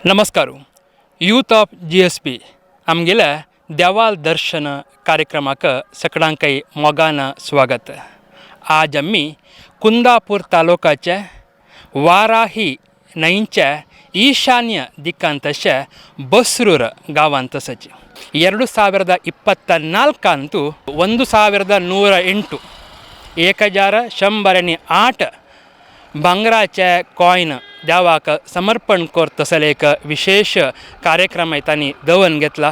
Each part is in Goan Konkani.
नमस्कार. Youth of GSP आमगेल्या देवाल दर्शन कार्यक्रमाक सगळ्यांकय मोगान स्वागत. आज आमी कुंदापूर तालुकाचे वाराही न्हंयच्या ಈಶಾನ್ಯ ದಿಕ್ಕಾಂತಶ ಬಸ್ರೂರ ಗಾವಾಂತ ಸಚಿ 2024 1108 1108 भांगराचे कॉयन देवाक समर्पण करतसले एक विशेष कार्यक्रम तांणी दवरून घेतला.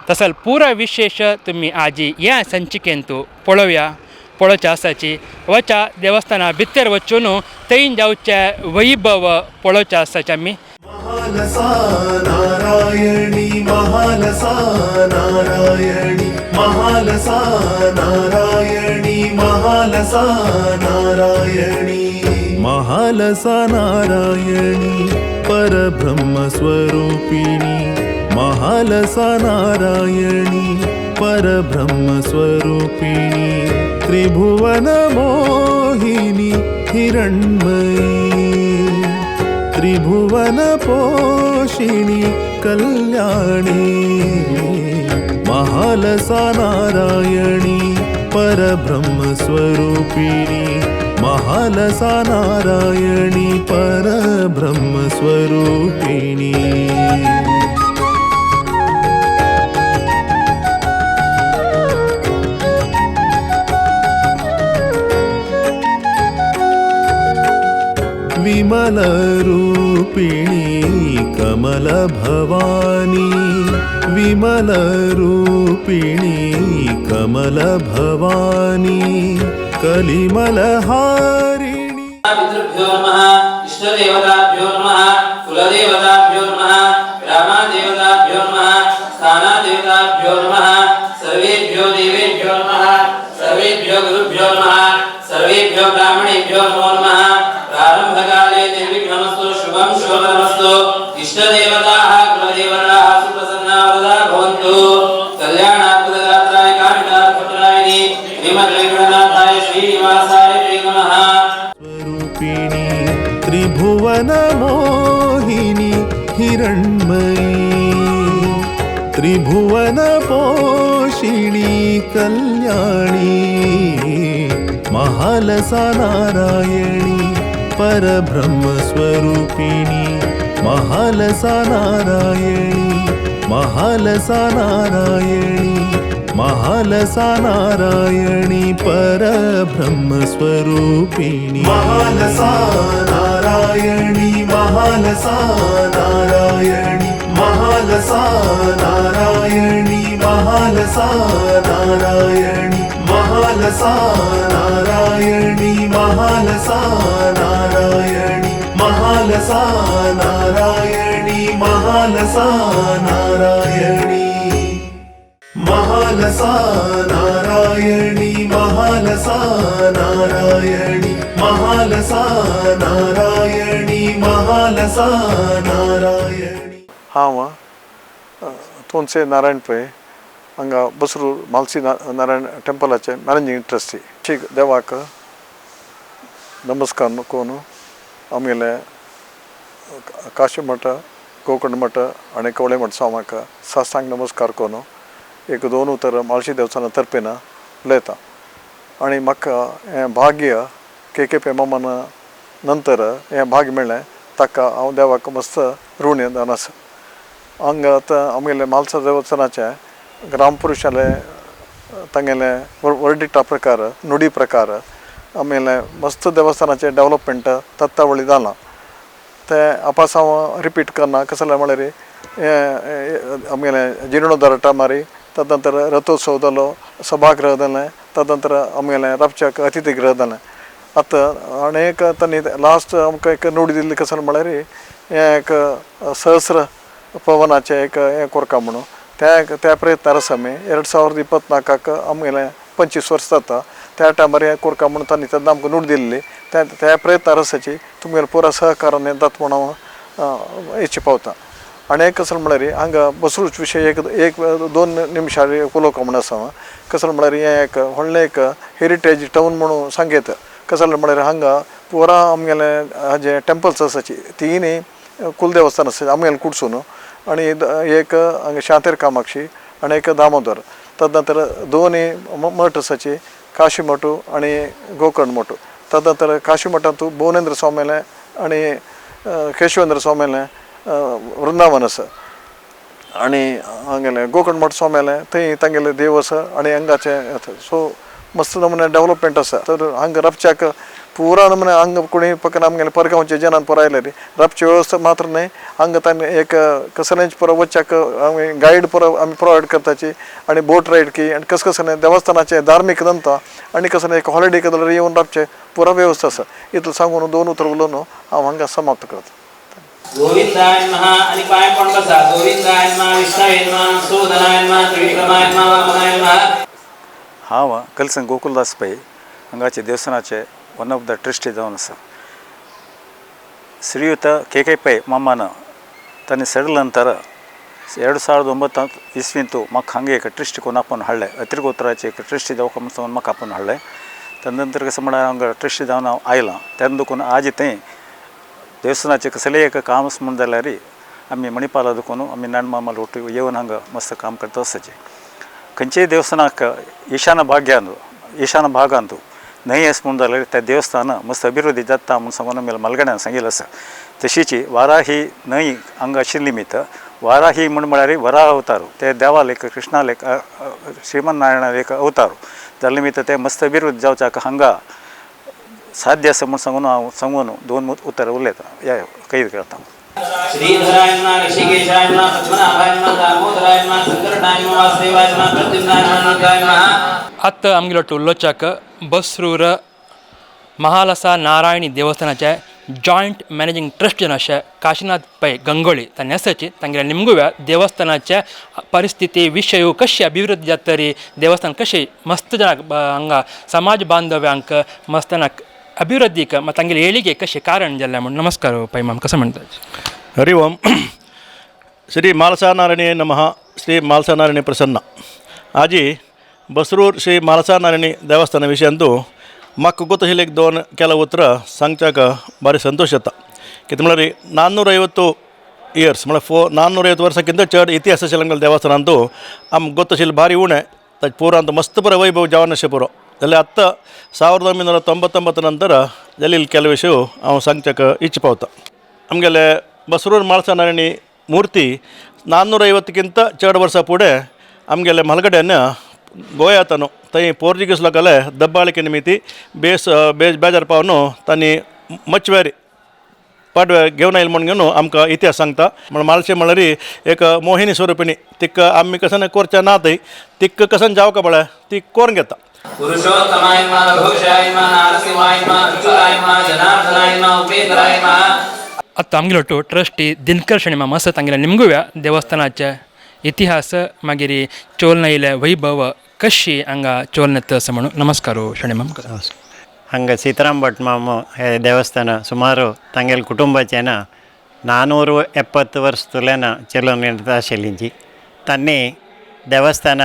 तसल पुरा विशेष तुमी आजी ह्या संचिकेंतू पळोवया. पळोवच्या आसाची वच्या देवस्थाना भितर वचून थंय जावचे वैभव पळोवचे आसाचे आमी. महालसा नारायणी महालसा नारायणी महालसा नारायणी महालसा नारायणी महालसा नारायणी परब्रह्मस्वरूपिणी महालसा नारायणी परब्रह्मस्वरूपिणी त्रिभुवन मोहिनी हिरण्मयी त्रिभुवन पोषिणी कल्याणी महालसा नारायणी परब्रह्मस्वरूपिणी महालसा नारायणी परब्रह्मस्वरूपिणी. विमलरूपिणी कमलभवानी विमलरूपिणी कमलभवानी कलिमलहारिणी. पितृभ्यो नमः, इष्टदेवताभ्यो नमः, कुलदेवताभ्यो नमः, ग्रामादेवताभ्यो नमः, स्थानादेवताभ्यो नमः, सर्वेभ्यो देवेभ्यो नमः, सर्वेभ्यो गुरुभ्यो नमः, सर्वेभ्यो ब्राह्मणेभ्यो नमो नमः. प्रारंभकाले निर्विघ्नमस्तु, शुभं शुभमस्तु. इष्टदेवताः कुलदेवताः सुप्रसन्ना वरदा भवन्तु. कल्याणात्मकगात्राय कामितार्थप्रदायिनि श्रीमद्वेङ्कटनाथाय श्रीनिवासाय ते नमः. स्वरूपिणी त्रिभुवन मोहिनी हिरण्मयी त्रिभुवन पोषिणी कल्याणी महालसा नारायणी परब्रह्मस्वरूपिणी महालसा नारायणी महालसा नारायणी महालसा नारायणी परब्रह्मस्वरूपिणी. महालसा नारायणी महालसा नारायणी महालसा नारायणी महालसा नारायणी महालसा नारायणी महालसा नारायणी महालसा नारायणी महालसा नारायणी महालसा नारायणी महालसा नारायणी महालसा नारायणी महालसा नारायणी. हांव तोनसे नारायण पै हांगा बसरूर मालसी नारायण टेंपलाचे मॅनेजींग ट्रस्टी. श्री देवाक नमस्कार करून आमगेले काशी मठ, गोकर्ण मठ आनी कवळे मठ स्वामाक साष्टांग नमस्कार करून एक दोन उतर मालशी देवस्थाना तर्फेन उलयता. आनी म्हाका हें भाग्य के के पी मामान नंतर हें भाग्य मेळ्ळें, ताका हांव देवाक मस्त ऋणी जावन आसा. हांगा आतां आमगेले म्हालसा देवस्थानाचें ग्रामपुरुशाले तांगेले वर्डिक्टा प्रकार, नुडी प्रकार आमगेले मस्त देवस्थानाचें डेवलपमेंट तत्तावळी जालां. तें आपास हांव रिपीट करना. कसलें म्हळ्यार हें आमगेलें जिर्णोद्धार टायमार, तदनंतर रथोत्सव जालो, सभागृह जालें, तदनंतर आमगेलें रातच्याक अतिथीगृह जालें. आतां आनी एक तांणी लास्ट आमकां एक नुडी दिल्ली, कसलें म्हळ्यार हें एक सहस्र पवनाचें एक हें कोरका म्हणून त्या त्या प्रयत्नार आसा आमी. 2024 आमगेलें 25 वर्स जाता त्या टायमार हें कोरका म्हणून तांणी तेन्ना आमकां नुडी दिल्ली. त्या त्या प्रयत्नार आसाची तुमगेलें पुरा सहकारान हें जाता म्हणून हांव इच्छा पावता. आनी एक कसलें म्हळ्यार हांगा बसरूच विशय एक एक दोन निमशां उलोवंक म्हूण आसा हांव. कसलें म्हळ्यार हें एक व्हडलें एक हेरिटेज टावन म्हणून सांगयता. कसलें म्हळ्यार हांगा पुरा आमगेलें हाजें टेंपल्स आसाची तिनूय कुलदेवस्थान आसा आमगेलें कुडसून आनी एक हांगा शांतेर कामाक्षी आनी एक दामोदर. तदनंतर दोनी मठ आसाची काशी मठ आनी गोकर्ण मठ. तदनंतर काशी मठांतू भुवनेंद्र स्वामीलें आनी केशवेंद्र स्वामीलें वृंदावन आसा आनी हांगेलें गोकर्ण मठ स्वामीलें थंय तांगेलें देव आसा आनी हांगाचें. सो मस्त नमुने डेवलपमेंट आसा. तर हांगा राबच्याक पुरा नमुने हांगा कोणी फकत आमगेले परगांवचे जनान पुरा आयले राबची वेवस्था मात्र न्हय, हांगा तांणी एक कसलेंच पुरो वचच्याक आमी गायड पुरो आमी प्रोवायड करताची आनी बोट रायड की आनी कस कसलें देवस्थानाचें धार्मीक दंता आनी कसलें एक हॉलिडे जाल्यार येवन राबचें पुरा वेवस्था आसा. इतलें सांगून दोन उतरां उलोवन हांव हांगा समाप्त करता. गोविंदाय नमः आणि पाय पण बसा. गोविंदाय नमः, विष्णवे नमः, सुधनाय नमः, त्रिविक्रमाय नमः, वामनाय नमः. हांव कलसन गोकुलदास पै हांगाचे देवस्थानाचे वन ऑफ the trustee जावन आसा. ಶ್ರೀಯುತ ಕೆ ಕೆ ಪೈ ಮಾಮನ ತನ್ನ ಸೆಡಲ್ ನಂತರ 2009 ಇಸ್ವಿಂತು ಮಕ್ಕ ಹಾಗೆ ಏಕ ಟ್ರಸ್ಟ್ ಕೊನಾಪನ್ ಹಳ್ಳೆ ಅತಿರ್ಗೋತ್ರಾಚೆ ಏಕ ಟ್ರಸ್ಟ್ ಇದ್ದಾವೆ ಮಕ್ಕ ಆಪನ್ ಹಳ್ಳೆ. ತದನಂತರ ಸಂಬಳ ಹಂಗೆ ಟ್ರಸ್ಟ್ ಇದ್ದಾವೆ ನಾವು ಆಯ್ಲ ತೆಂದುಕೊಂಡು ಆಜಿತೆ ದೇವಸ್ಥಾನಾचे कसलेय एक काम म्हूण जाल्यार आमी मणिपाला दुखून आमी नाणमामाल ಒಟ್ಟು येवन हांगा मस्त काम करता आसचे. खंयचेय देवस्थानाक ईशान भाग्यान ईशान भागांतू न्हंय आसा म्हूण जाल्यार त्या देवस्थान मस्त अभिवृद्धी जाता म्हूण सांगून आमी मलगड्यान सांगिल्लें आसा. तशीच वाराही न्हंय हांगा आशिल्ली निमित्त वाराही म्हूण म्हळ्यार वराह अवतार ते देवाल एक कृष्णाल एक श्रीमन नारायणाल एक अवतार जाल्ले निमित्त ते मस्त अभिवृद्धी जावच्याक हांगा साध्य आसा म्हूण सांगून हांव सांगून दोन उतरां उलयतां ह्या कैद करता. श्रीधराय नमः, ऋषिकेशाय नमः, पद्मनाभाय नमः, दामोदराय नमः, संकर्षणाय नमः, वासुदेवाय नमः, प्रद्युम्नाय नमः, अनंताय नमः. आतां आमगेलो उलोवच्याक बसरूर महालसा नारायणी देवस्थानाचे जॉयंट मॅनेजींग ट्रस्ट जन अशें काशीनाथ पै गंगोळी तांणी आसाची. तांगेल्या निमगुव्या देवस्थानाचे परिस्थिती विशय कशी अभिवृद्धी जातरी, देवस्थान कशें मस्त जनाक हांगा समाज बांधव्यांक मस्तनाक अभिवृद्धीक तांगेले ಏಳಿಗೆ कशें कारण जाल्लें म्हूण. नमस्कार पै माम, कसो म्हणटा? हरि ओम. श्री म्हालसानारायणी नमः. श्री म्हालसानारायणी प्रसन्न. आजी बसरूर श्री म्हालसानारायणी ದೇವಸ್ಥಾನ ವಿಷಯಂದು ಮಕ್ಕ ಗೊತ್ತಿಲ್ಲ ದೋನ್ ಕೆಲವು ಉತ್ತರ सांगच्याक ಭಾರಿ ಸಂತೋಷ जाता. कितें म्हळ्यार 450 इयर्स म्हळ्यार 450 वर्सांकिंत चड इतिहास आशिल्लें आमगेल्या देवस्थानांतू. आमकां ಗೊತ್ತಾशिल्लें ಭಾರಿ ಉಣೆ ताचे ಪೂರ ಅಂತ ಮಸ್ತ್ ಪೂರ ವೈಭವ जावन ಪೂರ जाल्यार आत्तां 1999 ನಂತರ जाल्यार ಇಲ್ಲಿ ಕೆಲವು ವಿಷಯ हांव सांगच्याक इच्छा पावता. आमगेले बसरूर म्हालसानारायणी ಮೂರ್ತಿ 450ಕ್ಕಿಂತ ಚಡ್ ವರ್ಷ ಫುಡೆं आमगेले म्हालगड्यान गोंयांत थंय पोर्तुगीज लोकांले दब्बाळिके निमित्ती बेस बेज बेजार पावन तांणी मचवेरी पाडवे घेवन आयले म्हूण घेवन आमकां इतिहास सांगता. म्हण मालशे म्हळ्यार एक मोहिनी स्वरुपिणी तिका आमी कसन करचे ना थंय तिका कसन जावका पळय ती करून घेता. पुरुषोत्तमाय नमः, रघुशाय नमः, नारसिंहाय नमः, अच्युताय नमः, जनार्दनाय नमः, उपेंद्राय नमः. आतां आमगेलो टू ट्रस्टी दिनकर शणै मामा आसा. तांगेल्या निमगुव्या देवस्थानाचे इतिहास मागीर चोलनाइले वैभव कशी हांगा चोलनेत आसा म्हणून. नमस्कार शणै मामा. हांगा सीताराम भट मामा हे ದೇವಸ್ಥಾನ ಸುಮಾರು ತಂಗೆಲ್ ಕುಟುಂಬಚೇನ 470 ವರ್ಷ ತುಲೇನ ಚಲೋನ್ आशिल्ली. तांणी देवस्थान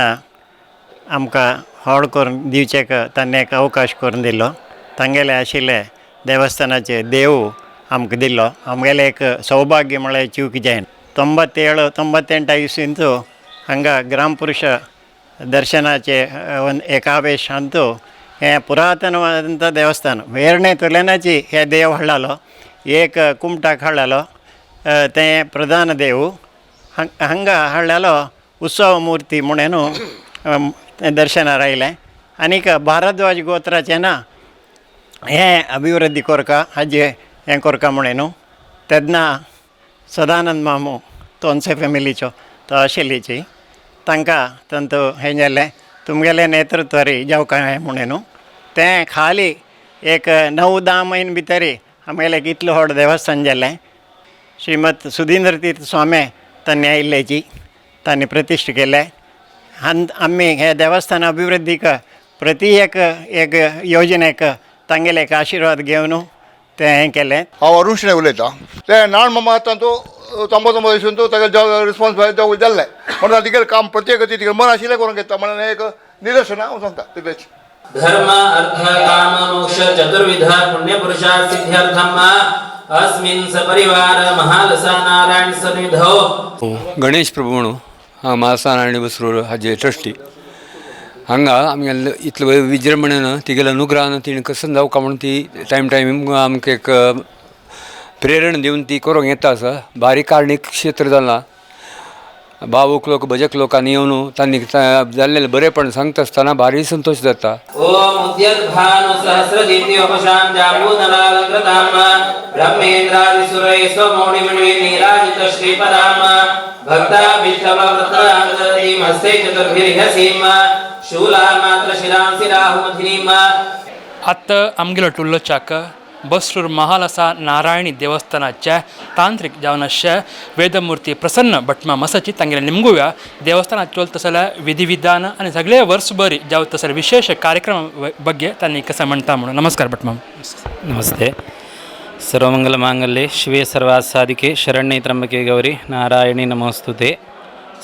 आमकां होड करून दिवचेक तांणी एक अवकाश करून दिलो. तांगेले आशिल्ले देवस्थानाचे देव आमकां दिल्लो. आमगेलें एक सौभाग्य म्हळ्यार चूक जायना. 97 98 इस्वींतू हांगा ग्रामपुरुष ದರ್ಶನಾಚೆ ಒಂದು ಏಕಾವೇಶ ಅಂತೂ हें पुरातनವಾದಂಥ ದೇವಸ್ಥಾನ. वेर्णे तुलेनाची हे देव हाडलेलो एक कुमटाक हाडलेलो तें प्रधान देव हांगा हाडलेलो उत्सव मूर्ती म्हणून दर्शनार आयलें. आनीक भारद्वाज गोत्राचें ना हें अभिवृद्धी कोरका हाजें हें कोरका म्हणून न्हू तेन्ना सदानंद मामू तोनसे फॅमिलीचो तो आशिल्लीची तांकां तांतू हें जालें तुमगेलें नेतृत्वारी जावंक हें म्हणून न्हू तें खाली एक 9-10 म्हयने भितर आमगेलें इतलें व्हड देवस्थान जालें. श्रीमत सुधींद्र तीर्थ स्वामी तांणी आयिल्ल्याची तांणी प्रतिश्ठा केलें. आनी आमी हे देवस्थान अभिवृद्धीक प्रति एक एक योजनेक तांगेले एक आशिर्वाद घेवन तें हें केलें. हांव अरुण शणै उलयतां. ते नाण मामा तांचो 99 इस्वींत तागे रिस्पोन्स जाल्लें म्हणून तिगेलें काम प्रत्येक तिगेलें मन आशिल्लें करूंक घेता म्हणून एक निदर्शन हांव सांगता तितलेंच. धर्म अर्थ काम मोक्ष चतुर्विध पुण्य पुरुषार्थ सिद्ध्यर्थम अस्मिन् सपरिवार महालसा नारायण सन्निधौ. गणेश प्रभू म्हणून हांव म्हालसा नारायणी बसरूर हाजे ट्रस्टी. हांगा आमगेले इतलो विजृंभणेन तिगेल्या अनुग्रहान तिणें कसो जावका म्हणून ती टायम टायम आमकां एक प्रेरणा दिवन ती करूंक येता आसा. बारीक कार्णीक क्षेत्र जालां, भावूक लोक भजक लोकांनी येवन तांणी जाल्लें बरेंपण सांगता आसतना भारी संतोश जाता. ओम उद्यद्भानु सहस्रदीप्तिवपुषां जाम्बूनलालङ्कृतां ब्रह्मेन्द्रादिसुरैः स्वमौढिमणिभिः नीराजित श्रीपदां भक्ताभीष्टवृत्रां हस्ते चतुर्भिर्हसीं शूलामात्रशिरांसि राहुमधिनीं. आतां आमगेलो टुल्लो चाक बसरूर महालसा नारायणी देवस्थानाच्या तांत्रिक जावन आशिल्ल्या वेदमूर्ती प्रसन्न भटमा मसाची तांगेले निमगुव्या देवस्थानात चलता जाल्यार विधिविधान आनी सगळे वर्सभर जावता जाल्यार विशेष कार्यक्रम ಬಗ್ಗೆ तांणी कसं म्हणटा म्हणून. नमस्कार भटमाम. नमस्ते. सर्वमंगलमांगल्ये शिवे सर्वासाधिके शरण्ये त्र्यंबके गौरी नारायणी नमोस्तुते.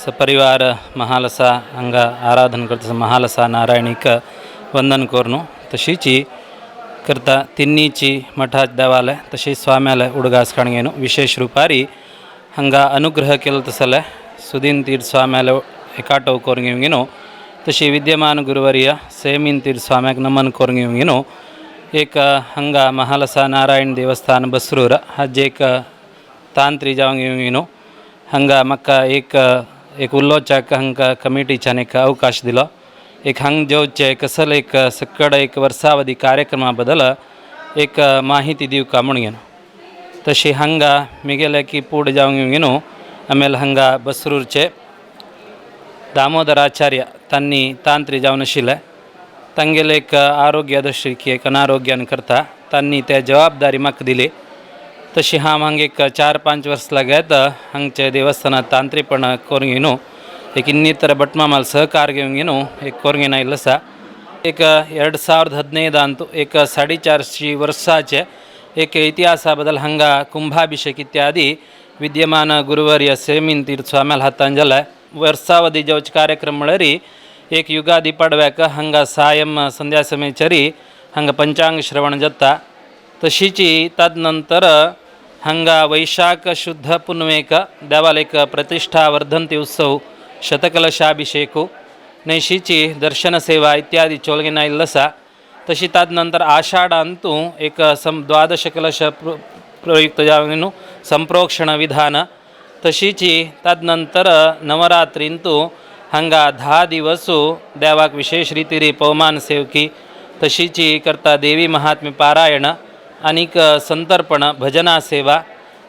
सपरिवार महालसा हांगा आराधन करता महालसा नारायणीक वंदन करून तशीची करता तिन्नीची मठात देवालय तशीच स्वाम्यालय उडगास काणगेನು विशेष रुपारी हांगा अनुग्रह केलो तसले सुदीन तीर्थ स्वाम्यालय एकाटव करून घेवन तशी विद्यमान गुरुवर्य सेमीन तीर्थ स्वाम्याक नमन करून घेवन एक हांगा महालसा नारायण देवस्थान बसरूर हाजे एक तांत्री जावन घेवन हांगा म्हाका एक एक उलोवच्याक हांकां कमिटीच्यान एक अवकाश दिलो. एक हांग जेवचे कसल एक सकड एक वर्सावधी कार्यक्रमा बदल एक माहिती दिवका म्हणून घेवन तशी हांगा मिगेले की पूड जावन घेवन आमेल हांगा बसरूरचे दामोदराचार्य तांणी तांत्री जावन आशिल्ले तांगेले एक आरोग्य दृश्टी एक अनारोग्यान करता तांणी ते जबाबदारी म्हाका दिली. तशी हांव हांगा एक 4-5 वर्स लागत हांगचे देवस्थानात तांत्रीपण करून घेवन एक ಇನ್ನಿತರ ಭಟ್ಮಾಮಲ್ ಸಹಕಾರ घेवन एक करून घेवन आयिल्लो आसा. एक 2015 अंतू एक 450 वर्साचे एक इतिहासा बदल हांगा कुंभाभिषेक इत्यादी विद्यमान गुरुवर्य सेमीन तीर्थ स्वाम्याल हातान जाले. वर्सावधी जेवचे कार्यक्रम म्हळ्यार एक युगादी पाडव्याक हांगा सायं संध्या समयचरी हांगा पंचांग श्रवण जाता. तशीची तदनंतर हांगा वैशाख शुद्ध पुनवेक देवालेक प्रतिष्ठा वर्धंती उत्सव शतकलशाभिषेकू नैशीची दर्शन सेवा इत्यादी चोलगेन आयिल्लो आसा. तशी तदनंतर आषाढांतू एक द्वादश कलश प्रयुक्त जावन संप्रोक्षण विधान तशीची तदनंतर नवरात्रींतू हांगा 10 दिवसू देवाक विशेष रितीरी पवमान सेवकी तशीची करता देवी महात्म्य पारायण आनीक संतर्पण भजना सेवा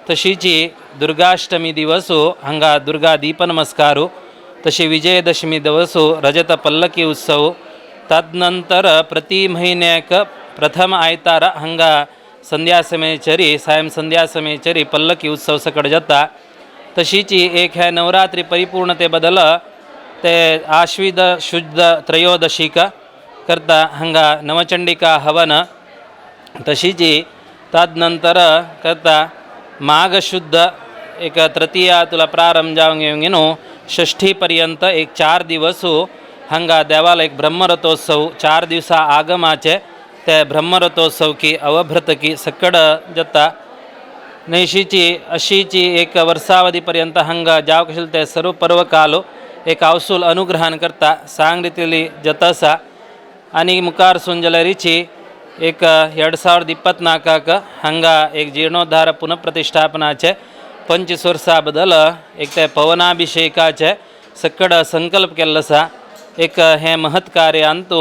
तशीची दुर्गाष्टमी दिवसू हांगा दुर्गा दीपनमस्कारू तशी विजयदशमी दिवसू रजत पल्लकी उत्सव तदनंतर प्रति म्हयन्याक प्रथम आयतार हांगा संध्या समयचरी सायं संध्या समयचरी पल्लकी उत्सव सकट जाता. तशीची एक ह्या नवरात्री परिपूर्णते बदल ते आश्विद शुद्ध त्रयोदशीक करता हांगा नवचंडिका हवन तशीची तदनंतर करता माघशुद्ध एक तृतीया तुला प्रारंभ जावन घेवन षष्ठी पर्यंत एक 4 दिवसू हांगा देवाला एक ब्रह्मरथोत्सव 4 दिवसा आगमाचे ते ब्रह्मरथोत्सव की अवभ्रत की सकड जाता. नैशीची अशीची एक वर्सावधी पर्यंत हांगा जाव कशें ते सर्व पर्वकालो एक आवसूल अनुग्रहान करता सांग रितीली जाता आसा. आनी मुखार सून जाल्यारीची एक 2024 हांगा एक जीर्णोद्धार पुनঃप्रतिष्ठापनाचे 25 वर्सां बदल एक ते पवनाभिषेकाचे सकड संकल्प केल्लो आसा. एक हें महत् कार्य अंतू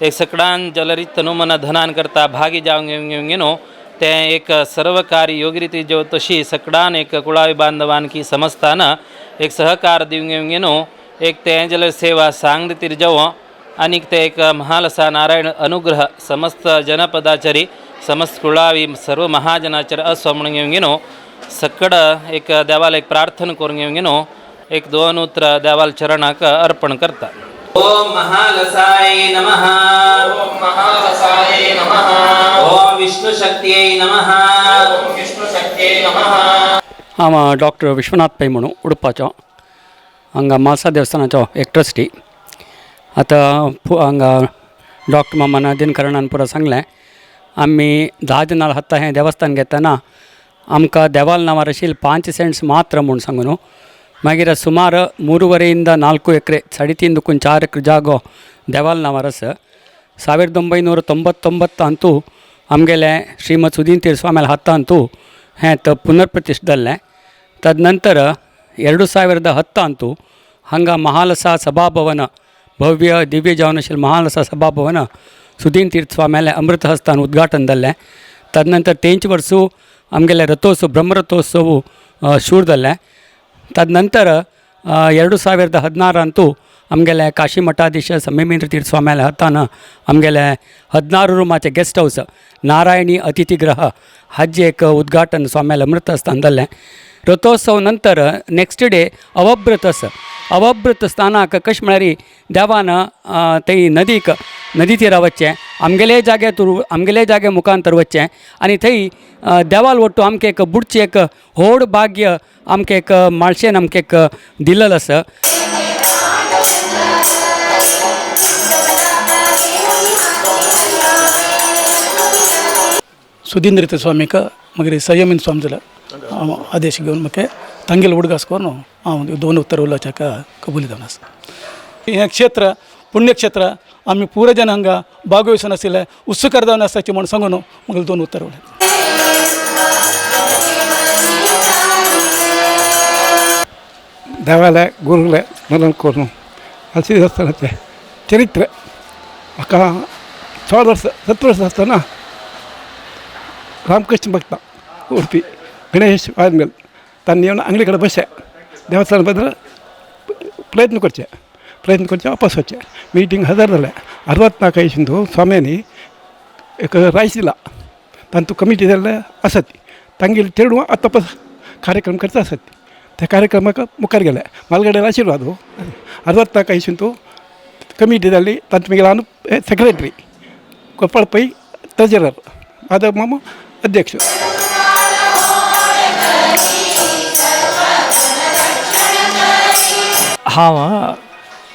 एक सकडान जलरी तनुमन धनान करता भागी जावन घेवन घेवन तें एक सर्व कार्य योग्य रिती जो तशी सकडान एक कुळावी बांधवान की समस्तान एक सहकार दिवन घेवन घेवन एक तें जाल्यार सेवा सांग रितीर जावं आनीक ते एक महालसा नारायण अनुग्रह समस्त जनपदाचरी समस्त कुळावी सर्व महाजनाचर असो म्हणून घेवन घेवन सकड एक देवाला एक प्रार्थना करून घेवन घेवन एक 2 उतरां देवाल चरणाक अर्पण करता. ओम महालसाय नमः. ओम महालसाय नमः. ओम विष्णुशक्त्यै नमः. ओम विष्णुशक्त्यै नमः. हांव डॉक्टर विश्वनाथ पै म्हणून उडपाचो हांगा म्हालसा देवस्थानाचो एक ट्रस्टी. आतां हांगा डॉक्टर मामान दिनकरणान पुरो सांगलें आमी 10 दिनां हत्ता हें देवस्थान घेतना आमकां देवाल नांवार आशिल्ले 5 सेंट्स मात्र म्हूण सांगू न्हू. मागीर सुमार 3.5 ಇಂದ 4 ಎಕರೆ, 3.5 4 ಎಕರೆ ಜಾಗೋ ದೇವಾಲ್ ನಾವಾರ ಆसा. 1999 ಅಂತೂ आमगेले श्रीमद सुदीन तीर्थ स्वाम्याल हत्ता ಅಂತೂ हें पुनर्प्रतिष्ठ जाल्लें. तदनंतर 2010 ಅಂತೂ हांगा महालसा सभाभवन भव्य दिव्य जावन आशिल्लें महालसा सभाभवन सुदीन तीर्थ स्वाम्याले अमृत हस्तान उद्घाटन जाल्लें. तदनंतर तेंच वर्सू आमगेले रथोत्सव ब्रह्मरथोत्सव शूर जाल्लें. तदनंतर 2016 ಅಂತೂ आमगेले काशी मठाधीश संयमेंद्र तीर्थ स्वाम्याले हत्तान आमगेले 16 रुमाचे गेस्ट हावस नारायणी अतिथीगृह हाजें एक उद्घाटन स्वाम्याले अमृत हस्तान जाल्लें. रथोत्सव नंतर नेक्स्ट डे अवभृत आसा. अवभृत स्थानाक कशें म्हळ्यार देवान थंय नदीक नदी तिरा वचचें, आमगेले जागे आमगेले जागे मुखांतर वचचें आनी थंय देवाल वट्टू आमकां एक बुडचें एक व्हड भाग्य आमकां एक माळशेन आमकां एक दिल्लें आसा. सुधींद्र स्वामीक मागीर संयमीन स्वामी जाल्यार आदेश घेवन म्हाका तांगेले उडगास करून हांव दोन उत्तर उलोवच्याक कबूल जावन आसा. हें क्षेत्र पुण्यक्षेत्र आमी पुरो जन हांगा भागवसन आशिल्ले उत्सुकर जावन आसाची म्हूण सांगून म्हाका दोन उत्तर उलयता. देवाले गुरुले स्मरण करून मालशी देवस्थानाचें चरित्र म्हाका 16 वर्सां 17 वर्सां आसतना रामकृष्ण भक्त उडपी गणेश वाजमेल तांणी येवन आंगडी कडेन बसले देवस्थान बद्दल प्रयत्न करचे प्रयत्न करचे वापस वचचे मिटींग हजर जालें. 64 इस्वींत स्वाम्यांनी एक रायस दिला तांतू कमिटी जाल्ले आसा ती तांगेली चेडूं आतां तपास कार्यक्रम करता आसा ती त्या कार्यक्रमाक मुखार गेले मालगड्याला आशिर्वाद हो. 64 इस्वींत कमिटी जाल्ली तातूंत मागीर हांव सेक्रेटरी गोपाळ पै ट्रेजरर माधव मामू अध्यक्ष. हांव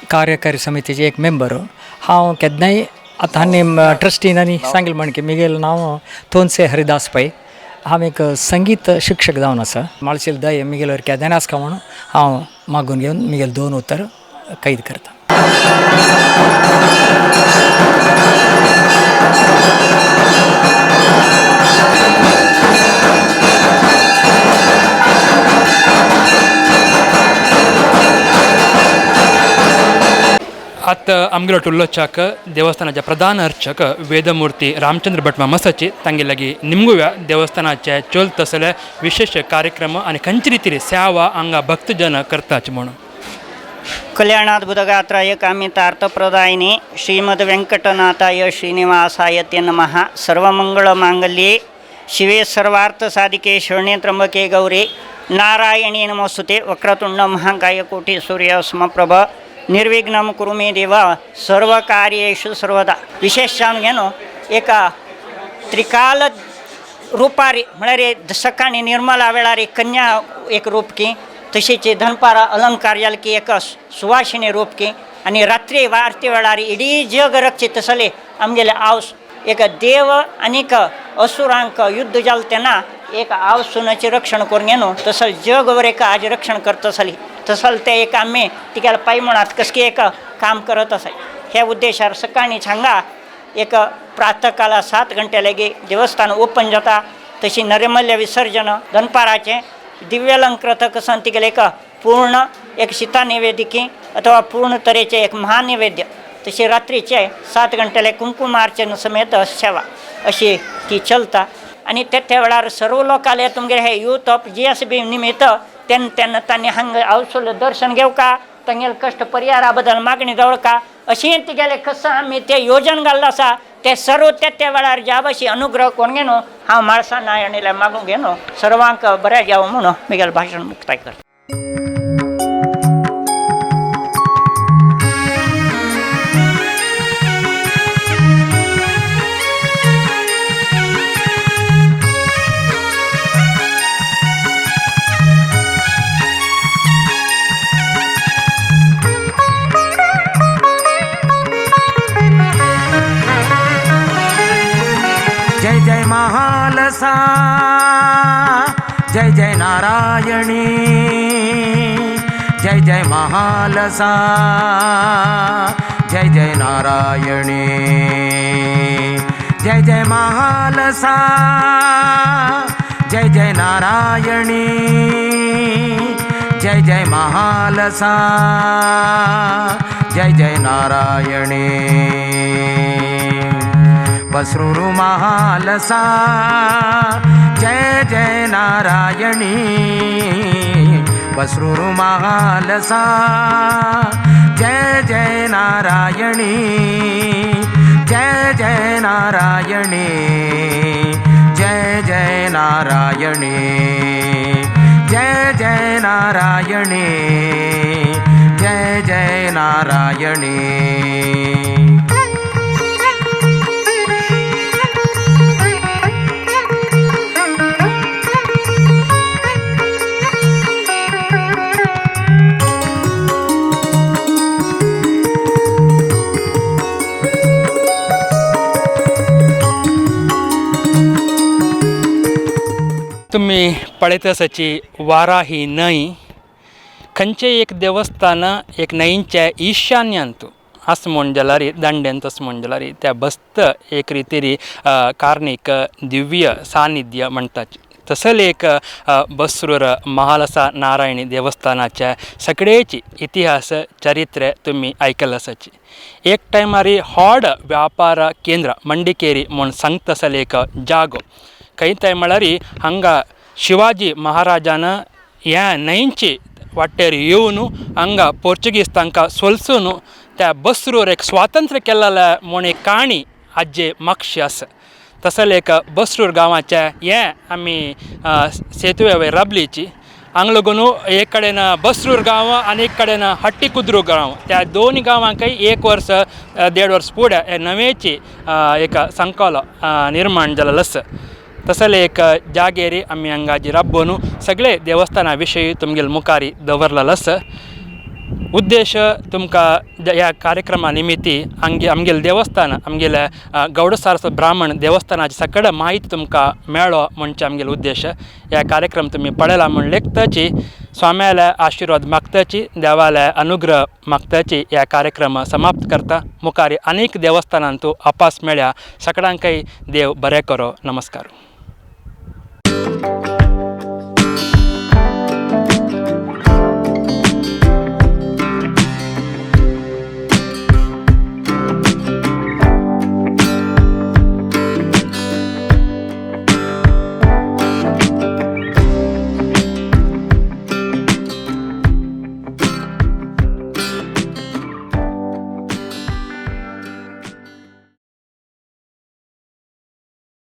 कार्यकारी समितीचे एक मेंबर. हांव केन्नाय आतां हांणी ट्रस्टीन आनी सांगलें म्हण की मिगेल नांव तोनसे हरिदास पै. हांव एक संगीत शिक्षक जावन आसा. माळशेल दय मिगेल केन्नाय आसका म्हणून हांव मागून घेवन मिगेल दोन उतर कैद करता. आतां आमगेलो टुल्लोचाक देवस्थानाचे प्रधान अर्चक वेदमूर्ती रामचंद्र भट मामासाची तांगे लागीं निमगुव्या देवस्थानाचे चलत आसले विशेष कार्यक्रम आनी खंयचे रितीन सेवा हांगा भक्तजन करताच म्हणून. कल्याणाद्भुतगात्राय कामितार्थप्रदायिनी श्रीमद वेंकटनाथाय श्रीनिवासाय ते नमः. सर्वमंगलमांगल्ये शिवे सर्वार्थसाधिके शरण्ये त्र्यंबके गौरी नारायणी नमोस्तुते. वक्रतुंड महाकाय कोटी सूर्य समप्रभ निर्विघ्नं कुरु मे देव सर्वकार्येषु सर्वदा. विशेष जावन घेनो एका त्रिकाल रुपारी म्हळ्यार सकाळी निर्मला वेळार एक कन्या एक रूपकी, तशीच दनपारा अलंकार जाल की एक सुवासिनी रूपकी आनी रात्री आरती वेळार इडी जग रक्षित तसले आमगेले आवस एक देव आनीक असुरांक युद्ध जालें तेन्ना एक आवसुनाचें रक्षण करून घेनो तसो जगभर एक आज रक्षण करतसली तसल ते एक आमी तिगेले पाय म्हणात कसकी एक काम करत आसा. ह्या उद्देशार सकाळीं हांगा एक प्रातःकाला 7 घंटे लागी देवस्थान ओपन जाता. तशी नैर्मल्य विसर्जन दनपाराचें दिव्यालंकृत कसन तिगेले एक पूर्ण एक सीता नैवेद्यकी अथवा पूर्ण तरेचें एक महानैवेद्य तशी रात्रीचे 7 घंटे कुंकुमार्चन समेत सेवा अशी ती चलता. आनी ते त्या वेळार सर्व लोकांले तुमगेले हे यूथ ऑफ जी एस बी निमित्त तेन्ना तेन्ना तांणी हांगा आवसुले दर्शन घेवका तांगेले कश्ट परिहारा बद्दल मागणी दवरका अशी तिगेले कसं आमी ते योजन घाल्लो आसा ते सर्व त्या त्या वेळार ज्या भाशेन अनुग्रह करून घेनो हांव म्हाळसा नारायणीला मागूंक घेनो सर्वांक बरें जावं म्हणून म्हगेलें भाशण मुक्ताय करता. जय जय महालसा जय जय महालसा जय जय नारायणी जय जय महालसा जय जय नारायणी जय जय महालसा जय जय नारायणी बसरूर महालसा जय जय नारायणी बसरूर महालसा जय जय नारायणी जय जय नारायणी जय जय नारायणी जय जय नारायणी जय जय नारायणी। तुम्ही पळयत आसाची वाराही न्हंय खंयचें एक देवस्थान एक न्हंयच्या ईशान्यांत आसा म्हूण जाल्यार दांड्यांत आसा म्हूण जाल्यार त्या बस्त एक रितीरी कार्णीक दिव्य सानिध्य म्हणटात। तसले एक बसरूर महालसा नारायणी देवस्थानाच्या सगळेची इतिहास चरित्र तुमी आयकल आसाची। एक टायमारी होड व्यापार केंद्र मंडिकेरी म्हूण सांगता एक जागो खंय थंय म्हळ्यार हांगा शिवाजी महाराजान ह्या न्हंयचे वाटेर येवन हांगा पोर्चुगीज तांकां सोलसून त्या बसरूर एक स्वातंत्र्य केल्लें म्हूण एक काणी आज्जे मागशी आसा। तसले एक बसरूर गांवाचें हें आमी सेतुवे वयर राबलीची हांगा लागून एक कडेन बसरूर गांव आनी एक कडेन हट्टीकुद्रू गांव त्या दोन गांवांकय एक वर्स देड वर्स फुडें नवेची एक संकलो निर्माण जाल्लो आसा। तसले एक जागेरी आमी हांगा जी राबोवन सगळे देवस्थाना विशयी तुमगेले मुखार दवरलेलो आसा। उद्देश तुमकां ह्या कार्यक्रमा निमित्ती आमगेले देवस्थान आमगेले गौड सारस्वत ब्राह्मण देवस्थानाची सगळे म्हायती तुमकां मेळ्ळो म्हणचे आमगेलो उद्देश। ह्या कार्यक्रम तुमी पळयला म्हूण लेखताची स्वाम्याले आशिर्वाद मागताची देवाले अनुग्रह मागताची ह्या कार्यक्रम समाप्त करता। मुखार अनेक देवस्थानांतू अपास मेळ्या सगळ्यांकय देव बरें करो। नमस्कार।